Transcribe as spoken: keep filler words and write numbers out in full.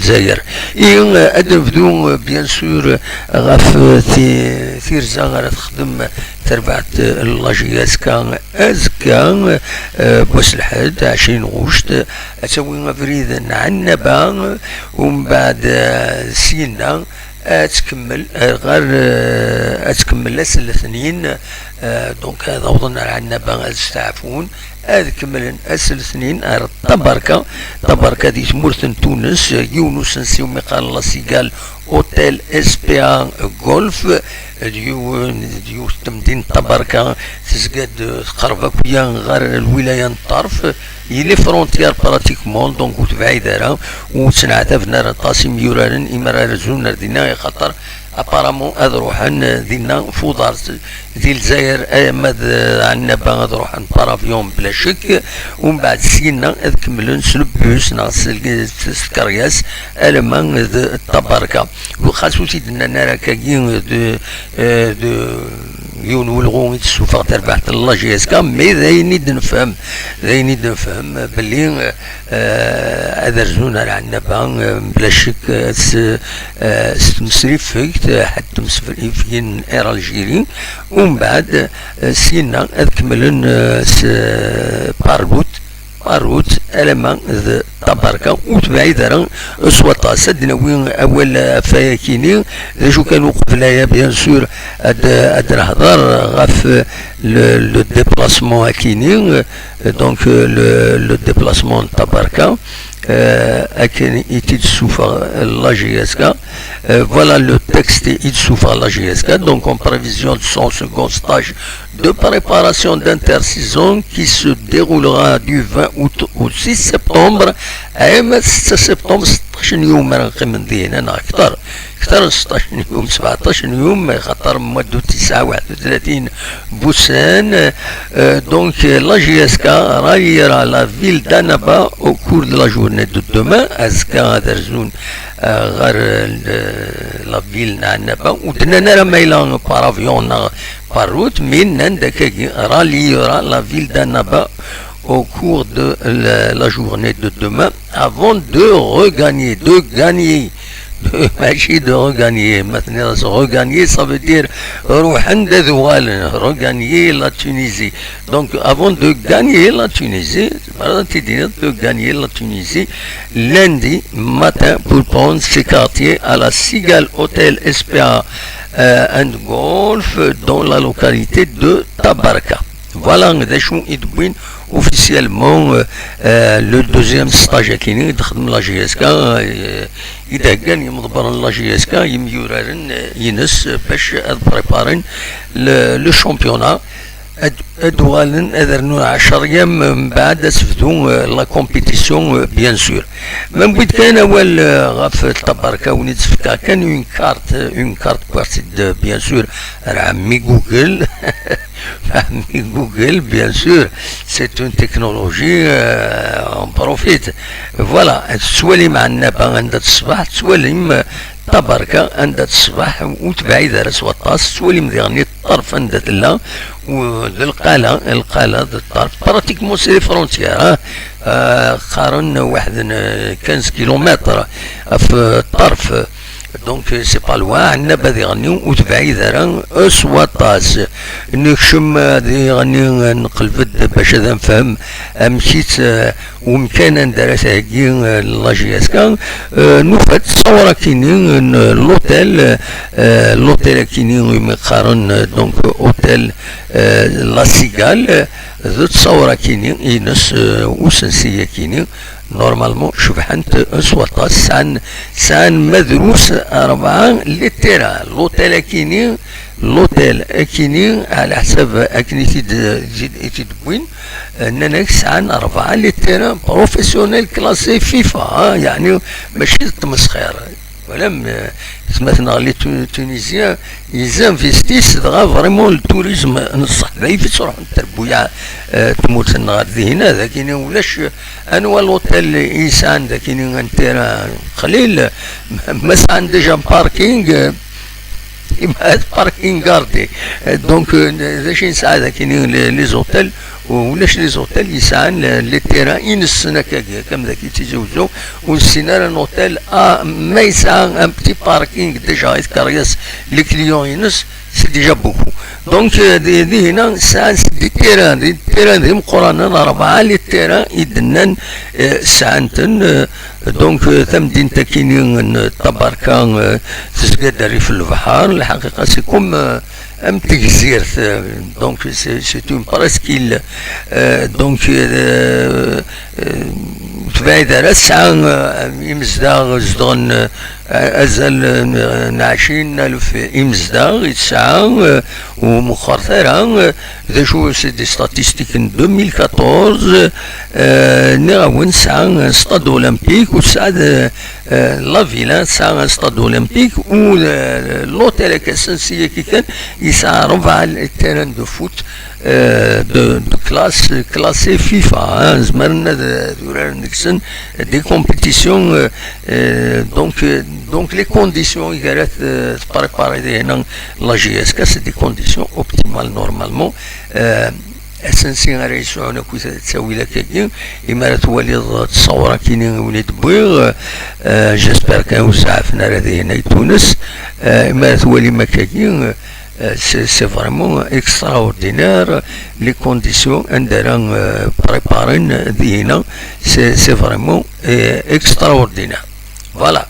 Lezzayer. I, euh, ad nebdu, euh, bien sûr, euh, ɣef, euh, ti-, tirza ara texdem terbaɛt, euh, n la J S K azekka, euh, n wass lḥedd, ɛecrin ɣuct, ad tawi abrid n Ɛennaba, euh, umbeɛd, euh, syenna ad tkemmel, euh, ɣer, euh, ad tkemmel ass n letnin, euh, donc ad awḍen ar Ɛennaba ad steɛfun, ad kemmlen ass n letnin ar Tabarka. Tabarka di tmurt n Tunes, yiwen usensi umi qqaren La Cigale Hotel S P A Golf, d yiwen, d yiwet temdint Tabarka, tezga-d teqreb akk-ya ɣer lwilaya n Ṭṭerf, i les frontières pratiquement, donc ur tebɛid ara, ur ttneɛtaben ara aṭas imyuraren imi ara rzun ar dinna, axaṭer apparemment ad ruḥen, eh, dinna f uḍar di Lezzayer, eh, ma d, eh, Ɛennaba ad ruḥen par avion bla ccek, umbeɛd syenna ad kemmlen s le bus neɣ s l-, s tkeryas alamma d Tabarka. Xas ur t-id-nnan ara akkagi d, eh, d yiwen welɣu i d-tessufeɣ terbaɛt n la J S K, mais d ayen i d-nefhem, d ayen i d-nefhem belli, eh, ad rzun ar Ɛennaba, eh, bla ccek, eh, s, eh, s tmesrifegt, eh, ḥedd tmesrifgin Air Algérie, umbeɛd, eh, syenna ad kemmlen, eh, s, eh, par route, par route, alamma d Tabarka, ur tebɛid ara s waṭas. Ad d-nawi awal ɣef wayakini, d acu kan uqbel aya, bien sûr, ad, ad nehder ɣef le, le déplacement akini, eh, donc, eh, le, le déplacement n Tabarka, eh, akken i t-id-tessufeɣ la J S K. Eh, voilà le texte i d-tessufeɣ la J S K. Donc, en prévision de son second stage de préparation d'intersaison qui se déroulera du vingt août au six septembre, eh, ma d setta septembre, seṭṭac n yum ara qqimen dinna neɣ akter. Kter n seṭṭac n yum, sebɛeṭṭac n yum, xaṭer mois d'août yesɛa waḥed u tlatin n wussan. Euh, donc, euh, la J S K ralliera la ville d'Annaba au cours de la journée de demain. Azekka ad rzun, euh, ɣer, euh, la ville n Annaba. Ur d-nnan ara ma yella par avion neɣ par route, mais nnan-d akkagi, ralliera la ville d'Annaba au cours de la, la journée de demain, avant de regagner, de gagner, de, mačči de regagner, maintenant regagner, ça veut dire ruḥen-d ad uɣalen, regagner la Tunisie. Donc, avant de gagner la Tunisie, voilà, tu dis de gagner la Tunisie, lundi matin pour prendre ses quartiers à la Cigale Hôtel S P A, euh, and Golf dans la localité de Tabarka. Voilà d acu i d-wwin officiellement, euh, euh, le deuxième stage akini i d-texdem la J S K, euh, i d-heggan yimḍebbren n la J S K, yimyuraren, euh, ines, euh, bac ad préparen le, le championnat. Ad, ad uɣalen ad rnun ɛecriyam, euh, mbeɛd ad tebdu, euh, la compétition, euh, bien sûr. Ma newwi-d kan awal, euh, ɣef Tabarka, wen-id-tefka kan une carte, une carte, quoi, c'est de, bien sûr, ar ɛemmi Google. Ɛemmi Google, bien sûr, c'est une technologie, euh, on profite. Voilà, tettwalim Ɛennaba anda teṣbeḥ, tettwalim, euh, Tabarka anda teṣbeḥ, ur tebɛid ara s waṭas, tettwalim diɣen ṭṭerf anda tella, u d lqala, lqala d ṭṭerf, pratiquement c'est les frontières, hein. Euh, qqaren waḥed n, euh, quinze kilomètres ɣef ṭṭerf. Donc, euh, c'est pas loin, Ɛennaba diɣen ur tebɛid ara, euh, s waṭas. Nekcem, euh, diɣen, euh, nqelb-d bac ad nefhem amek-itt, euh, umkan anda ara theggi, euh, la J S K. Euh, nufa-d ttṣawra-kini n l'hôtel, euh, l'hôtel akini umi qqaren, euh, donc, hôtel, euh, La Cigale, euh, d ttṣawra akini ines, euh, usensi akini. Normalement, cebḥent s waṭas, sɛan, sɛan ma drus rebɛa les terrains. L'hôtel akini, l'hôtel akini, ɛla ḥsab akken i t-id, i t-id-wwin, euh, nnan-ak sɛan rebɛa les terrains professionnels classés FIFA, ah, yeɛni mačči d tmesxir. Voilà, mais, euh, tma-tneɣ les Tu-, Tunisiens, ils investissent dɣa vraiment le tourisme n ṣṣeḥba, i ttruḥen trebbuyaɛ, euh, tmurt-nneɣ ar dihina, dagini ulac, euh, anwa l'hôtel i yesɛan dagini un terrain qlil, ma sɛan déjà parking, euh, yebɛed parking gardé. Euh, donc, euh, d acu i nesɛa dagini les, les hôtels, Ulac les hôtels yesɛan les terrains inessen akkagi, akka am dagi d Tizi Wezzu, ur nessin ara un hôtel, ah, ma yesɛa un petit parking déjà i tkeryas les clients-ines, c'est déjà beaucoup. Donc, euh, di, di hina sɛan des terrains, des terrains d imeqqranen, rebɛa les terrains i d-nnan, euh, sɛan-ten, euh, donc, euh, tamdint akini n Tabarka, euh, tezga-d rrif n lebḥer, lḥaqiqa c'est comme, euh, am tegzirt, euh, donc c'est, c'est une presqu'île, euh, donc, euh, euh, tebɛid ara tesɛa, euh, imezdaɣ zedɣen, euh, azal, euh, n ɛecrin alef imezdaɣ i tesɛa, euh, ur meqqret ara, euh, d acu, c'est des statistiques n deux mille quatorze, euh, nniɣ-awen tesɛa un stade olympique, u tesɛa, euh, euh, la ville, hein, tesɛa un stade olympique, u, euh, l'hôtel akka asensi-agi kan yesɛa rebɛa terrain de foot, euh, de, de classe, classé FIFA, hein, zemren ad, ad uraren deg-sen des compétitions, euh, euh, donc, euh, donc les conditions i ara t-, tprépariḍ hina la J S K, c'est des conditions optimales normalement. Euh, asensi ara yesɛun akk ttawil akkagi, imi ara twaliḍ ttṣawra kini i wen-id wwiɣ, euh, j'espère kan ur zeɛfen ara dihin ay Tunes, euh, imi ara twalim akkagi, euh, c'est, c'est vraiment extraordinaire, les conditions anda ara, euh, préparen dihina, c'est, c'est vraiment, euh, extraordinaire. Voilà.